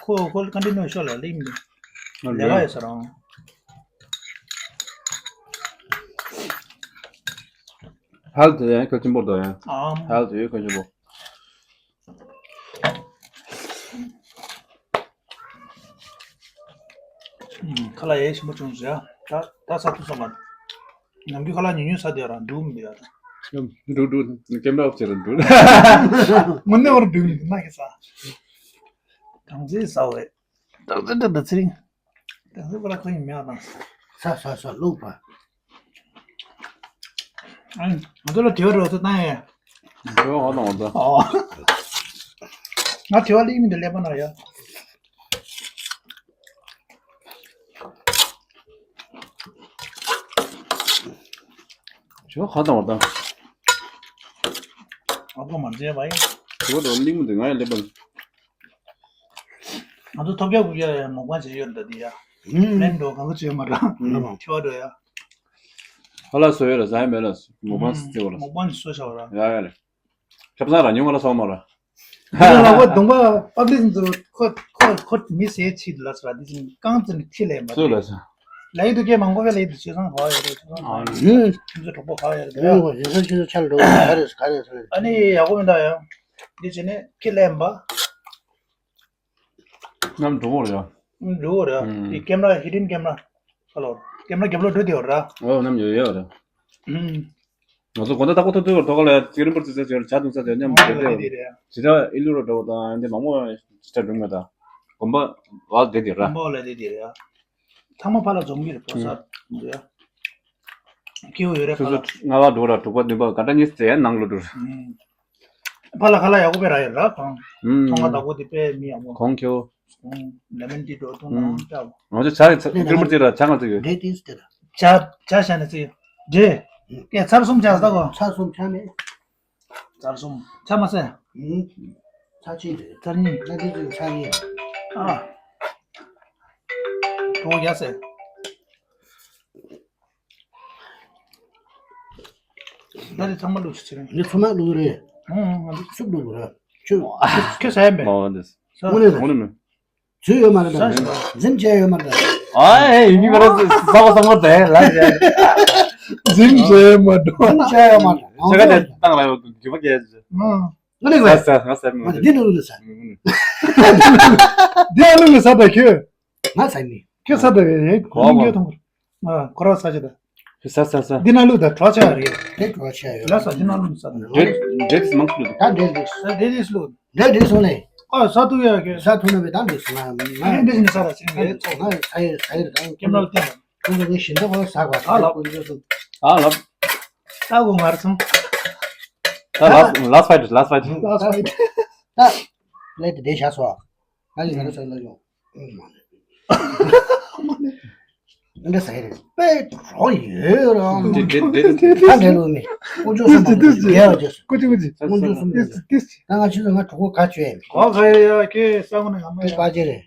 ཁོ་ཁོ་ཀན་ཊི་ནུ་ཤོ་ལ་ལི་མི་འདུག་ལས་ཀ་ཡོད་ས་རང་། ཧེལ་ཐི་ཡང་གལ་ཆེན་པོ་འདུག་ཡང་། ཨ། ཧེལ་ཐི་ཡང་གལ་ཆེན་པོ། ཁ་ལག་ཡག་ཞིམ་པོ་བྱུང་ཟེར་ཡ། ད་ད་ཟ་ཐུབ་སོང་ང་། ནམ་རྒྱུན་ཁ་ལག་ཉུང་ཉུང་ཟ་བསྡད་ཡོད་ར་འདུག་མི་འདུག་ཡ་ད། འགྲོ་འགྲོ་ཀེམ་ར་ཨོཕ་བྱེད་ར་འགྲོ། མུན་ནག་བར་འདུག་མི་འདུག་ན་གི་ཟ། དང་ཚིག་ཟ་བས། དང་ཚིག་འདྲ་ད་ཚེ་རིང་། དང་ཚིག་པ་ལ་ཁོ་ཡིན་མེད་ཨ་དང་། ས་ས་ས་བླུག་པ། ཨ་ང་ཚོ་ལ་དེ་བ་རོ་ཚོ་བཏང་ཡ། དེ་བ་ཧ་དང་བ་ཚོ། ཨོ། ང་དེ་བ་ལ་ཡིན་མི་འདུག་ཀླད་པ་ན་ཡ། ཡོ་ཁ་དང་བ་དང་། ཨ་ཁོ་མ་མཇལ་བ་ཡིན། དེ་བ་དང་གླིང་མི་འདི་ང་ཡང་སླེབས་པ། ང་ཚོ་ཐོབ་རྒྱག་དགུ་རྒྱག་ཡང་མོག་པ་བྱེད་ཡོད་འདྲ་འདི་ཡ། ལན་འགྲོ་གང་ག་བྱེད་མ་འདྲ། ཁྲི་བ་འགྲོ་ཡ། ཧ་ལ་སོ་ཡོད་ལ་ཟ་ཡ་མེད་ལ། མོག་པ་སི་ཙེ་བ་ལ། མོག་པ་ནི་སོ་ཤ་བ་ར། ཡ་ཡ་ལེ། ཁྱབ་ཚང་ར་ཉུང་བ་ལ་སོང་མ་ར། ལ་བ་གདོང་པ་པབ་ལིག་ཚོ་ཁོ་ཁོ་ཁོ་མི་ཟེར་ཆིད་ལ་སོ་ར་འདི་ཚིན་རྐང་ཚིན་ཁྲི་ལས་མ། སུ་ལ་སོ། ལ་ཡི་དུ་སྐད་མང་པོ་བས་ལ་ཡི་དུ་ཆོས་ཚང་ག་བ་ཡོད་རེད། ཆོས་ཚང་ག་བ་ཡོད་རེད། ཁྱིམ་ཚོ་གྲོགས་པོ་ག་བ་ཡོད་རེད། ཡོད་རེད། ཡོད་རེད། ཆོས་ཚང་ཆ་ལ་འགྲོ་ག་རེད་ག་རེད་ཟེར། ཨ་ནི་ཡག་པོ་མི་འདུག་ཡ། འདི་བྱས་ནས་ཁྱི་ལས་མ། ནམ་འགྲོ་བོ་རེད། འགྲོ་བོ་རེད། ཨུམ། དེ་ཀེམ་ར་ཧི་ཌེན་ཀེམ་ར་ཧ་ལོ། ཀེམ་ར་རྒྱབ་ལོགས་འགྲོ་དེ་བ་ར། འོ་ནམ་ཡོད་ཡོད་རེད། ཨུམ། ང་ཚོ་དགོང་དག་ལྟ་སྐོར་ཐུབ་ཐུབ་པར་ཐོག་ལ་ཅིག་རིམ་པར་ཙི་ཙི་ཅིག་ཇ་འཐུང་ས་ཅིག་མཉམ་དུ་བསྡད་དེ། ཇི་ལྟར་ཨི་ལུ་རུ་འགྲོ་བ་དང་འདི་མང་པོ་ཅིག་འགྲོ་མེད་ད། དགོན་པ་བ་བསྡད་དེ་ར། དགོན་པ་ལ་བསྡད་དེ་རེད། ཚང་མ་ཕར་ལ་འཛོམས་ཀྱི་རེད། ཕོ་གསར་འདུག་ཡ། སྐྱེ་བོ་ཡོད་རེད་ཕར་ལ། སོ་སོ་ལྔ་པ་དྲུག་པ་ར་དྲུག་པ་བདུན་པ་ག་འདྲ་གཉིས་ཟེར་ཡ་ནང་ལོ་དྲུག་ཕར་ལ་ཁ་ལག་ཡག་པོ་དཔེ་རག་ཡོད་ར་གང་། ཨུམ། ཚོང་ཁང་བདག་པོ་དེ་དཔེ་མི་ཡག་པོ། གོང་ཁྱོད། ལེ་མོན་ཊི་འགྲོ་འཐུང་ནའང་སྐྲག་པ། ང་ཚོ་ཇ་ཀྲིམ་པར་ཅིག་ར་ཇ་ང་ཚོ་ཡོད། འདྲེ་ཏིས་དེ་ར། ཇ་ཇ་བཞག་ནས་ཅི་ཡོད། འདྲེ། ཀྱེ་ཚར་གསུམ་ཇ་ཟ་གོ། ཚར་གསུམ་ཇ་མེད། ཚར་གསུམ་ཇ་མ་ཟེར། ཚར་གཅིག་རེད། ཚར་གཉིས། ཚར་གཅིག་ཚར་གཉིས། ཨ། གྲོགས་ཡ་ཟེར། ད་དེ་ཚང་མ་བླུགས་ཤིག་ཅི་རེད། འདི་ཚང་མ་བླུགས་རེད། ཧུང་ཧུང་ང་འདི་སུབ་བླུགས་རེད། ཆུ། ཁྱོད་ཟ་ཡ་མེད། ཨོ་འདི། ས། དངོས་གནས་ཟ། དངོས་གནས་མེད། ཚུལ་ཡོད་མ་རེད་ད། ས་ཞིག་རེད། འཛིན་བྱས་ཡོད་མ་རེད་ད། ཨ་ཨེ་ཡིན་གྱི་མ་རེད། ས་བ་བསམ་བློ་དེ་ལ་རེད། འཛིན་བྱས་ཡོད་མ་རེད། འཛིན་བྱས་ཡོད་མ་རེད། ཆ་ག་དེ་བཏང་ལ་ཡོད་རྒྱུ་མ་སྐྱེས། ཨ། དངོས་གནས་ཟ། ས་ས་ང་ཟ་མི་མ་རེད། འདི་ནང་ལུགས་ཟ། འདི་ཨ་ལུགས་ཟ་ད་ཁྱོད། ང་ཟ་ནི། ཁྱོད་ཟ་ད་ཡིན། གོ་མ། ཁྱོད་མཐོང་། ཨ། ཁོ་ར་ས་ཆ་ད། ས་ས་ས། འདི་ནང་ལུགས་ད་གྲོགས་ཆ་རེད། དེ་གྲོགས་ཆ་ཡོད། ལ་ས་འདི་ནང་ལུགས་ས་ད། འདྲེ་འདྲེ་དེ་མང་ཚུལ་ད། འདྲེ་འདྲེ། ས་འདྲེ་འདྲེ་སུ་ལུགས། འདྲེ་འདྲེ་སོང་ནས། ཨ་ས་ཐུག་ཡ་གི། ས་ཐུག་ན་བས་ད་འདྲེ་སོང་ང་ང་འདི་འདི་ནི་ས་ད་ཆེན་གི་ཚོགས་ང་ས་ཡི་ས་ཡི་ད་ཀེམ་ར་ལ་བསྟན། ཁོང་ཚོ་ངའི་ཞིང་འདྲ་བ་ཟ་བ་ད་ལབ། ཨ་ལབ། ད་གོ་ང་ར་སོང་། ད་ལ་ལ་ཕའི་ཊི་ལ་ཕའི་ཊི། ལ་ཕའི་ཊི། ད་ལས་དེ་བསྡད་བཞག་སོ། ང་ལས་ང་ར་ས་ལ་ཡོང་། འདི་ཟེར་རེད། དཔེ་རོ་ཡོད་རང་། འདི་འདི་འདི་འདི། ད་འདྲེ་ལུགས་མེད། དཀོན་མཆོག་གསུམ་པོ་འདི་འདི་རྒྱལ་བ་རྗེས་སུ། ཀུ་ཅི་ཀུ་ཅི། དཀོན་མཆོག་གསུམ་པོ་འདི་འདི། ད་ང་ཆུ་ཚོད་ང་གྲོགས་པོ་ག་བཅོས་ཡིན། གོ་ག་ཡ་ཡ་ཁྱེད་ས་ངོ་ནས་ང་མ་ཡ། ཁྱེད་པ་ཅེ་རེད།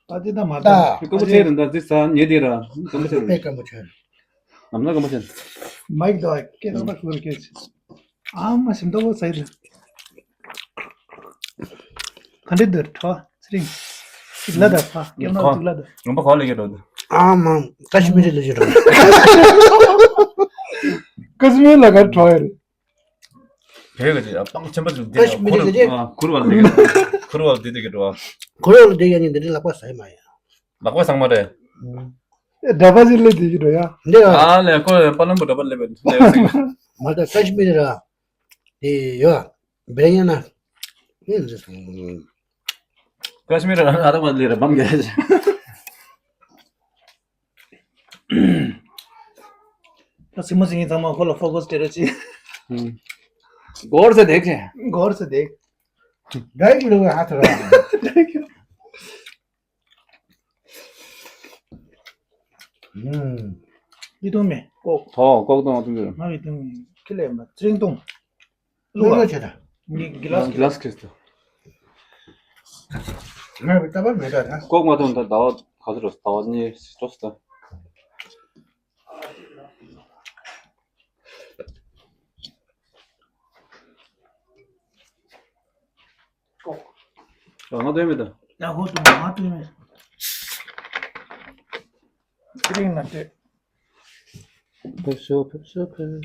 ད་འདི་ད་མ་ད། ད་ཀུ་ཅི་རེད། ད་འདི་ས་ཉེ་དེ་ར་ཀུ་ཅི་རེད། དཔེ་སྐམ་པོ་བྱོས། ནམ་ན་སྐམ་པོ་བྱོས། མ་ཡིག་ད་ཁྱེད་རང་པ་ཁུར་ཁྱེད། ཨ་མ་ཞིམ་ཏོག་པོ་ཟེར། ག་འདྲེ་འདིར་གྲོ་ཚེ་རིང་། ཅིག་ལ་ད་ཕ་ཀེམ་ན་ཅིག་ལ་ད། ངོ་མ་ག་ལ་ཡོད་རོ། ཨ་མ་ཀ་ཤི་མིར་ལ་ཡོད་རོ། ཀ་ཤི་མིར་ལ་ག་གྲོ་ཡོད་རེད། བོད་ཀྱི་སྤང་ཆེན་པོ་ཅིག་ཀ་ཤི་མིར་ལ་ཡོད་རེད། ཁུར་བ་ལ་ཡོད་རོ། ཁུར་བ་ལ་དེ་དེ་གི་རོ། ཁུར་བ་ལ་དེ་ཡ་ནི་འདི་འདྲ་ལག་པ་ཟ་ཡི་མ་ཡ། ལག་པ་ཟང་མ་རེད། འདྲ་པ་ཅིག་ལས་དེ་གི་འགྲོ་ཡ། འདི་ཡ། ཨ་ལས་ཁོ་པ་ལམ་པོ་འདྲ་པ་ལས་པ་ལས་ཟིག་མ་ད་ཀ་ཤི་མིར་ར། དེ་ཡོ། བེ་ཡ་ན། ཀ་ཤི་མིར་ར་ཨ་ར་པ་ལས་ར་བམ་གེ། ད་སིང་མོ་སིང་ངེ་ཚང་མ་ཁོ་ལ་ཕོ་ཀོ་སི་སྟེ་ར་ཅི། སྒོར་ས་དེག་ཅེ། སྒོར་ས་དེག་ད་ཡིག་ལོ་ཧ་ཐོ་ར། ཨུམ། ཡི་ཏུང་མེ་ཀོག་ཐོ་ཀོག་ཏོང་ཏུང་ཏུང་། ང་ཡི་ཏུང་ཁི་ལེ་མ་ཚིང་ཏུང་། ལུག་ལ་ཆེ་ད། ངི་གི་ལ་སི་གི་ལ་སི་ཁེ་སི་ཏུ། ང་བི་ཏ་བ་མེ་ད་ད། ཀོག་མ་ཏོང་ད་ཟླ་བ་ག་ཚོད་རོ། ཟླ་བ་གཉིས་ཏོ་སི་ད། ང་དོན་མེད་ད། ཡ་ཧོ་ཏུ་ང་དོན་མེད། ཁྱེད་རིང་ན་སྤྲད། ཕེབས་ཤོག་ཕེབས་ཤོག་ཕེབས།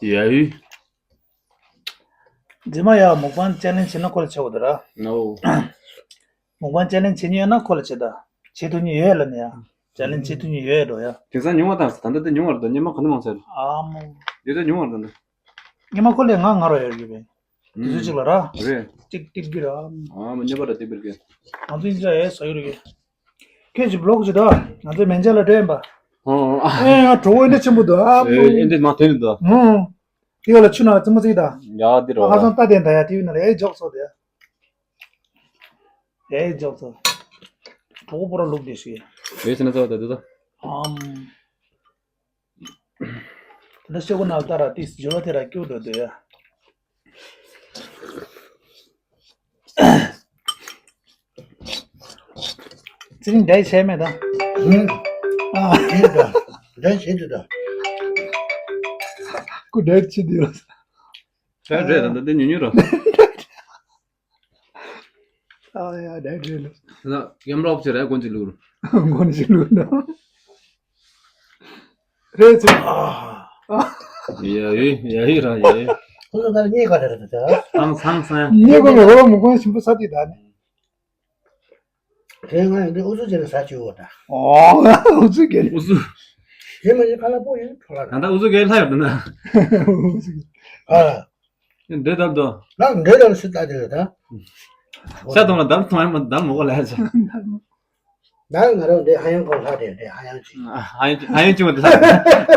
ཡ་ཡུ། རྗེས་མ་ཡ་མོག་པང་ཅེ་ལེན་བྱེད་ན་ཁོ་ལ་ཆེ་བོ་དེ་ར། ནོ། མོག་པང་ཅེ་ལེན་བྱེད་མྱོང་ཡོད་ན་ཁོ་ལ་བྱེད་ད། བྱེད་ཐུབ་མྱོང་ཡོད་ལ་ནི་ཡ། ཅེ་ལེན་བྱེད་ཐུབ་མྱོང་ཡོད་འགྲོ་ཡ། དེང་སང་ཉུང་བ་དང་ད་ལྟ་དེ་ཉུང་བར་འདུག་སྙེ་མ་ག་ནས་མང་ཚར། ཨ་མོ། དེ་ད་ཉུང་བར་འདུག་སྙེ་མ་ཁོ་ལས་ང་ང་རོ་ཡོད་རྒྱུ་བས། དེ་ཚོ་གཅིག་ལ་ར། རེད། ཏིག་ཏིག་གི་ར། ཨ་མོ་སྙེ་མ་ར་ཏིག་པིར་གི། ང་ཚོ་ཡིན་ཙང་ཨེ་ས་ཡོད་རེད་གི། ཁྱེད་ཀྱི་བློག་ཅིག་ད། ང་ཚོ་མན་ཆད་ལ་འགྲོ་ཡིན་པ། ཨོ། ཨེ་ཡ་གྲོགས་པོ་ཨེ་འདྲ་ཆེན་པོ་འདུག་ཨ་མོ། ཨེ་འདྲ་མ་ཐོན་འདུག་ཨོ། དེ་བ་ལ་ཆུ་ནང་རྩེད་མོ་རྩེ་ད། ཡ་འདི་རོ། ཨ་ཁ་སང་ལྟ་དེ་འདྲ་ཡ་དེ་བས་ན་ལ་ཨེ་འཇོག་སོ་དེ། ཨེ་འཇོག་ཚོ། གྲོགས་པོ་ར་ལུག་དེ་ཞིག་ཡོད་ཟེར་ན་ཚ་བ་ད་དུ་ད། ཨམ། ད་ཤོག་གུ་ནག་ལྟ་ར་ཏིས་ཇོ་ལོ་དེ་ར་སྐྱུར་འགྲོ་འདོད་ཡ། ཙི་རིང་འདྲ་བྱས་མེད་ད། ཨ། འདྲ་བྱས་འདུག་ད། ཁུ་འདྲ་ཆི་འདུག་ད་རེད་ད་ད་དེ་ཉུང་ཉུང་ར། ཨ་ཡ་འདྲ་འདྲ་ལ། ད་ཡམ་རོགས་ཆེ་ར་གོན་ཅི་ལུར། གོན་ཅི་ལུར་ན། རེད་ཚེ། ཡ་ཡི་ཡ་ཡི་ར་ཡ་ཡི། ཁོ་ཚོ་ད་རྙེད་ག་རེད་ད། སང་སང་སང་། ཉེ་གོ་མེ་གོ་མུ་གོ་ཞིམ་པོ་ས་དེ་ད་ནི། དེ་ང་ཡང་འདི་ཨུ་ཚུགས་བྱས་ནས་ཟ་བཅུག་འོ་ད། ཨོ་ཨུ་ཚུགས་བྱས་ནས། ཨུ་ཚུགས། ཡིན་མ་ཡིན་ཁ་ལག་པོ་ཡིན་ཕོ་ལ། ད་ལྟ་ཨུ་ཚུགས་གས་ལྷ་ཡོད་འདུག་ན། ཨུ་ཚུགས། ཨ། འདྲེ་ལྡབ་དོ། ལག་འདྲེ་ལྡབ་སི་ལྟ་དེ་ད། ཤ་གཏོང་ལ་ལྡབ་གཏོང་ཡ་མ་ལྡབ་མོ་གོ་ལ་ཡ་ཆ། ད་ང་རང་འདི་ཧ་ཡང་གོ་ལྷ་དེ་འདི་ཧ་ཡང་ཅི། ཧ་ཡང་ཧ་ཡང་ཅུང་བ་དེ་ལྷ།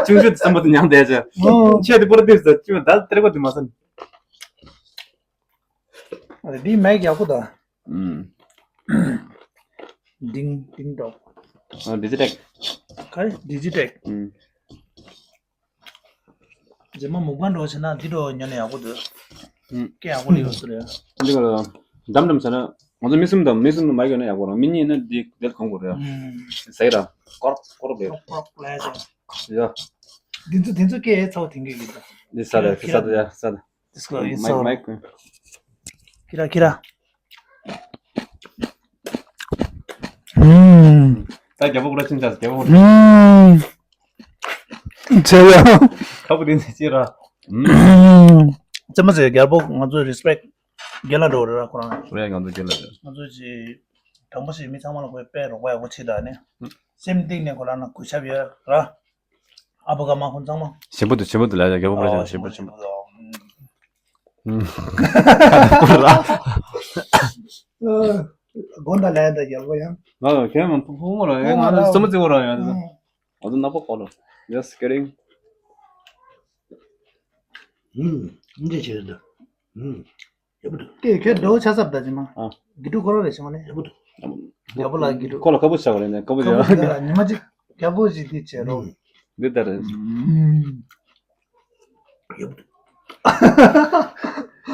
ཅུང་ཞུ་དེ་སམ་པོ་དེ་མྱང་དེ་ཆ། ཨོ། ཆེ་དེ་པོ་ར་དེ་ས་ཅུང་བ་ད་ཏེ་གོ་དེ་མ་སན། ཨ་འདི་མེག་ཡག་པོ་ད། ཨུམ། ཌིང་ཌིང་ཌོག་ཨ་ཌི་ཇི་ཊེག་ག་རེ་ཌི་ཇི་ཊེག་ཨུམ། རྗེས་མ་མུག་པ་འགྲོ་བྱས་ན་འདི་འགྲོ་ཉོ་ནས་ཡག་པོ་འདུག་ཨུམ། སྐད་ཡག་པོ་ལས་ཡོད་ས་རེད། འདི་ག་ལ་འདམ་འདམ་བྱས་ན་ང་ཚོ་མི་གསུམ་དང་མི་གསུམ་དུ་མ་ཡོད་ན་ཡག་པོ་རང་མི་གཉིས་ན་འདི་འདིར་གང་དགོས་རེད། ཨུམ། ཟེར་ར་ཀོར་ཀོར་རེད། ཀོར་ཀོར་ལས་ཡ། འདི་ཚོ་འདི་ཚོ་སྐད་ཚ་བོ་དེང་གི་གི་ད། འདི་ས་རེད་ས་ད་ཡ་ས་ད། This guy is མའིག so མའིག་ཁྱེར་ར་ཁྱེར་ར། ཧུམ། ད་རྒྱལ་པོ་ཀུ་ར་ཕྱིན་ཆགས་རྒྱལ་པོ། ཧུམ། ཆེ་ཡ། ཁ་བུ་དེ་ནས་ཅི་ར། ཧུམ། ཙེ་མ་ཟེར་རྒྱལ་པོ་ང་ཚོ་རི་སི་པེག་རྒྱལ་ལ་འགྲོ་རེད་ར་ཁོ་རང་། ཁོ་རང་ང་ཚོ་རྒྱལ་ལ་རེད། ང་ཚོ་ཅི། དྲང་པོ་ཞིག་མི་ཚང་མ་ལ་ཁོས་དཔེ་རོགས་པ་ཡག་པོ་བྱེད་ད་ནི། སེམས་གཏིང་ནས་ཁོ་རང་ལ་གུས་ཞབས་ཡོད་ར། ཨ་བུ་ག་མ་ཁོང་ཚང་མ། ཞིམ་པོ་འདུག་ཞིམ་པོ་འདུག་ལ་ཡ་རྒྱལ་པོ་ཨ་ཕར་ཞིམ་པོ་ཞིམ་པོ་འདུག་ཨུམ། ཁ་དེ་པོ་ར། དགོན་ད་ལ་ཡ་ད་རྒྱལ་པོ་ཡང་། ང་ལ་ཁྱེད་མ་ཕུ་ཕུ་མོ་ར་ཡ་ང་ལ་སོ་མ་ཙི་བོ་ར་ཡ། ང་ཚོ་ནག་པོ་ཁོ་ལ། Just kidding. ཨུམ། འདི་བྱེད་འདུག་ཨུམ། ཡག་པོ་འདུག་དེ་ཁྱོད་འགྲོ་ཆ་ཚབ་ད་ཅི་མ། ཨ། དགེ་ཕྲུག་ཁོ་རང་རེད་ཤི་མ་ནི། ཡག་པོ་འདུག་རྒྱལ་པོ་ལ་དགེ་ཕྲུག་ཁོ་ལ་ཁ་བུ་ཆགས་པ་རེད་ནས་ཁ་བུ་ཁ་བུ་ཆགས་ཆགས་ཉི་མ་གཅིག་རྒྱལ་པོ་ཞིག་འདི་བྱེད་རོགས། འདི་ལྟར་རེད། ཡག་པོ་འདུག་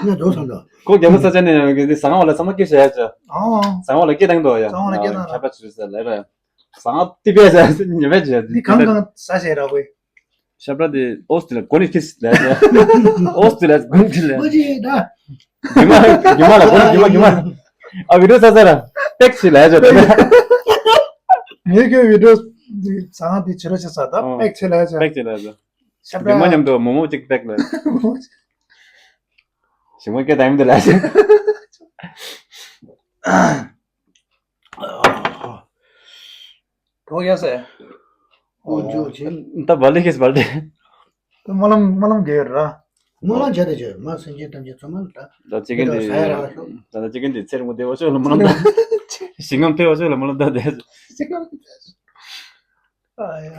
ངས་འགྲོ་སོང་འགྲོ། ཁོ་རྒྱལ་པོ་ས་ཆ་ནས་ཡང་གི་ཟང་བ་ལ་ཚང་མ་སྐད་བཤད་ཡ་ཆ། ཨང་། ཟང་བ་ལ་སྐད་བཏང་འདུག་ཡ། ཟང་བ་ལ་སྐད་བཏང་ཁྱབ་པ་ཆུ་ས་ལས་ར། ཟང་བ་ཏི་པས་ཉི་མ་བྱས་འདི་གང་གང་ཟ་བྱས་ར་བས། ཤ་པྲ་དེ་ཨོ་སི་ཏི་ལ་གོ་ནི་ཁིས་ལས་ཨོ་སི་ཏི་ལ་གོ་ནི་ཁིས་ལས། མ་ཅི་ད། རྒྱུ་མ་རྒྱུ་མ་ལ་གོ་ནི་རྒྱུ་མ་རྒྱུ་མ། ཨ་བི་ཌིའོ་ས་ས་ར་པེག་ཆི་ལས་ཇོ་དེ། ངས་ཁྱོད་བི་ཌིའོ་ཟང་དེ་ཆི་ར་ཆི་ས་ད་ཨོ། པེག་ཆི་ལས་ཇོ། པེག་ཆི་ལས་ཇོ། ཤ་པྲ་རྒྱུ་མ་མཉམ་དུ་མོ་མོ་གཅིག་པེག་ལས། ཞིང་མ་སྐད་དང་མི་འདུག་ལས་ཇོ། གྲོགས་ཡ་སེ། ཨོ་ཇོ་ཆེ། ད་བ་ལི་ཁེས་བ་ལི། ད་སྨོན་ལམ་སྨོན་ལམ་རྒྱག་ཡོད་ར། སྨོན་ལམ་བྱས་ཏེ་བྱས་མ་སེམས་ཅན་ཐམས་ཅད་ཚང་མ་ལ་ད། ད་ཅི་གིན་དེ། ད་ད་ཅི་གིན་དེ་ཚེ་རིང་པོ་བདེ་བ་ཤོག་ལ་སྨོན་ལམ་ད། ཞིང་ཁམས་བདེ་བ་ཤོག་ལ་སྨོན་ལམ་ད་དེ། ཨ་ཡ།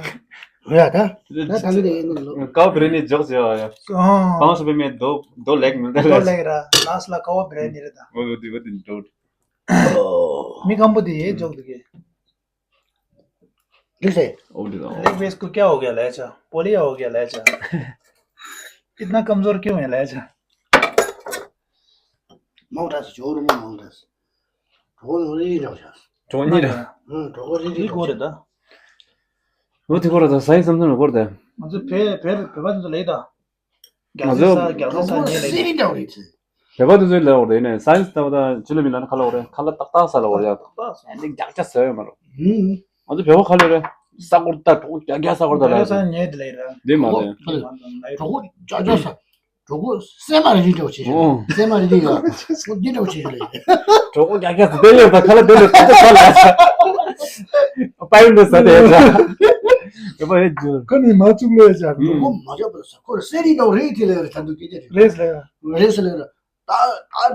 ཧོ་ཡ་ད། ད་ད་ལི་དེ་ཡིན་ནོ། ཀའོ་བི་རི་ནི་འཇོག་ཟེར་བ་ཡ། ཨོ། པང་སུ་པའི་མེ་རྡོ་རྡོ་ལེགས་མི་འདུག་རྡོ་ལེགས་ར་ལ་སི་ལ་ཀའོ་བི་རི་ནི་རེད་ད། འོ་འདི་འོ་འདི་འགྲོ། མི་སྐམ་པོ་དེ་ཡེ་འཇོག་འདུག་གི། འདི་ཟེར། འོ་འདི་དང་། ལེགས་བེས་ཀུ་ཀྱ་འོ་གེ་ལས་ཆ། པོ་ལི་འོ་གེ་ལས་ཆ། ཨིཏ་ན་ཀམ་ཛོར་ཀྱོ་ཧེ་ལས་ཆ། མང་དྲགས་སུ་ཇོ་རུ་མོ་མང་དྲགས་སུ། གྲོགས་ནོར་རེ་རེ་འདྲ་ཆགས། གྲོགས་གཉིས་རེད། ཨང་གྲོགས་གོ་རེ་རེ་འདྲ་ཆགས། འགོ་རེད་ད། འོ་དེ་སྐོར་ད་ས་ཡི་བསམ་ཚུལ་ལ་སྐོར་ད། ང་ཚོ་བེ་བེ་བོད་པ་ཚོ་ལས་ད། རྒྱ་ང་ཚོ་ས་རྒྱ་ས་ས་ཉེ་ལས། སེ་རི་འདྲ་རེད་ཚེ། བོད་པ་དེ་ཚོའི་ལས་འོར་དེ་ནས་སའེན་སི་ལྟ་བུ་དང་ཆུ་ལ་མི་ལ་ནི་ཁ་ལ་འོར་རེད་ཁ་ལ་ཏག་ཏག་ས་ལ་འོར་ཡ། ཏག་ཏག་ས་ནི་རྒྱག་ཆ་ཟོས་ཡོད་མ་རུང་། ང་ཚོ་བོད་པ་ཁ་ལ་རེད་ས་སྐོར་ད་གྲོགས་རྒྱག་རྒྱག་ས་སྐོར་ད་ལ་རྒྱ་ས་ཉེ་དེ་ལས་ར། འདི་མ་རེད། གྲོགས་རྒྱག་རྒྱག་ས། གྲོགས་པོ་སྲན་མ་རེ་རེ་འདྲ་བོ་བྱེད་ཤོག་སྲན་མ་རེ་རེ་ཡ། འདི་འདྲ་བོ་བྱེད་ཤོག་ལེ། གྲོགས་པོ་རྒྱག་རྒྱག་ས་དེ་ལས་ད་ཁ་ལ་དེ་ལས་ད་ད་ལ་ས། པའི་འདི་ས་དེ་ཡ་ས། ག་པ་ཡ་ཇུ། ཁ་ནི་མ་བཅུག་ལོས་ཡ་ས། གྲོགས་པོ་མ་རྒྱག་པར་ས་ཁོ་ར་སེ་རི་དང་རེད་དེ་ལས་རེད་ད་འདུག་སྐད་ཆ་རེད། རེད་ལས་ར། རེད་ས་ལས་ར། ད་ད་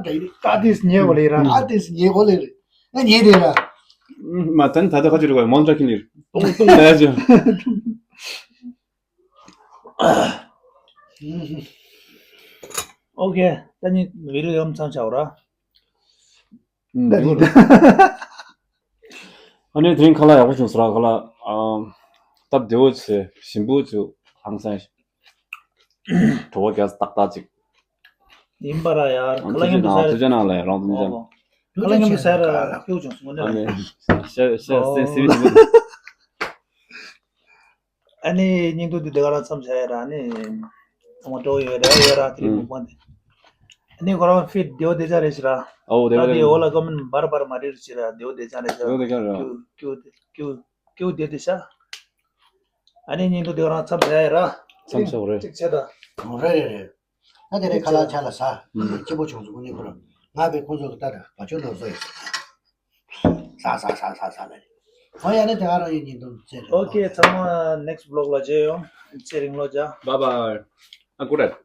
འདྲ་ཡི་ད་དེས་ཉེ་བ་ལས་ར། ད་དེས་ཉེ་བ་ལས་རེད། ང་ཉེ་དེ་ར། མ་ད་ནི་ད་ལྟ་ཁ་ཅིག་རེད་བ་མང་དྲགས་ཁྱི་ལིར། ཏོང་ཏོང་ལས་ཡ་ཇུ། ཨོ་ཁེ། ད་ནི་བི་ཌིའོ་ཡོམ་མཚམས་བྱའོ་ར། ཨུམ། ཨ་ནི་དེ་རིང་ཁ་ལག་ཡག་པོ་བྱུང་སོང་ར། ཁ་ལག་ཨམ། སྟབས་བདེ་བོ་བྱས་ཞིམ་པོ་བྱུང་། ཧང་སང་བྲོ་བ་རྒྱག་ཏག་ཏག་ཅིག་ཡིན་པ་ར་ཡར། ཨ། ཁ་ལག་ཐུགས་རྗེ་མཉམ་དུ་ཟ་ཡ་ར། ཐུགས་རྗེ་གནང་ལགས། རང་དུ་འཇམ། ཨོ། ཁ་ལག་མཉམ་དུ་ཟ་ཡ་ར་ཕེབས་བྱུང་སོང་། དངོས་གནས། ཨ་ནི་ཤ་ཤ་ཨོ། སེ་སེ་བི་ཞིམ་པོ། ཨ་ནི་བརྙན་ཐུང་འདི་དེ་ག་རང་མཚམས་བཞག་ཡ་ར། ཨ་ནི་ཚང་མ་སྤྲོ་ཡོད་རེད་ཡོད་ར། དེ་རིང་ཨུམ། མུག་པང་དེ། ཨ་ནི་ཁོ་རང་ཕིཊ་བདེ་བོ་བདེ་ཅག་རེད་ཤག་ར། ཨོ། བདེ་བོ་ད་བདེ་དེ་བོ། འོ་ལ་ཀོ་མེན་བར་བར་མ་རེད་ཤག་ར། བདེ་བོ་བདེ་ཅག་རེད་ཤག་ར། བདེ་བོ་བདེ་ཅག་རེད། ཀྱུ་ཀྱུ་ཀྱུ་ཀྱུ་བདེ་བདེ་ཤག་ཨ་ནི་བརྙན་ཐུང་དེ་ག་རང་མཚམས་བཞག་ཡ་ར། མཚམས་བཞག་རེད། ཅིག་ཆེ་ད། ཨོ། རེད་རེད་རེད། ད་དེ་རིང་ཁ་ལག་ཆ་ལ་ཟ། ཨུམ། སྐྱིད་པོ་བྱུང་སོང་། ཁོ་གཉིས་ཁོ་རང་ང་བས་ཁོང་ཚོ་ལ་ལྟ་དང་བ་ཅོ་ནོར་བཟོ་ཡོད། ཟ་ཟ་ཟ་ཟ་ཟ་ལ་རེད། ཨོ་ཡ། ནི་དེ་ག་རང་ཡིན། ཉིན་དུ་ཚེ་རིང་། ཨོ་ཁེ། ཚང་མ་next vlog ལ་མཇལ་ཡོང་། ཚེ་རིང་ལོ་བརྒྱ། Bye bye. ཨ། good night.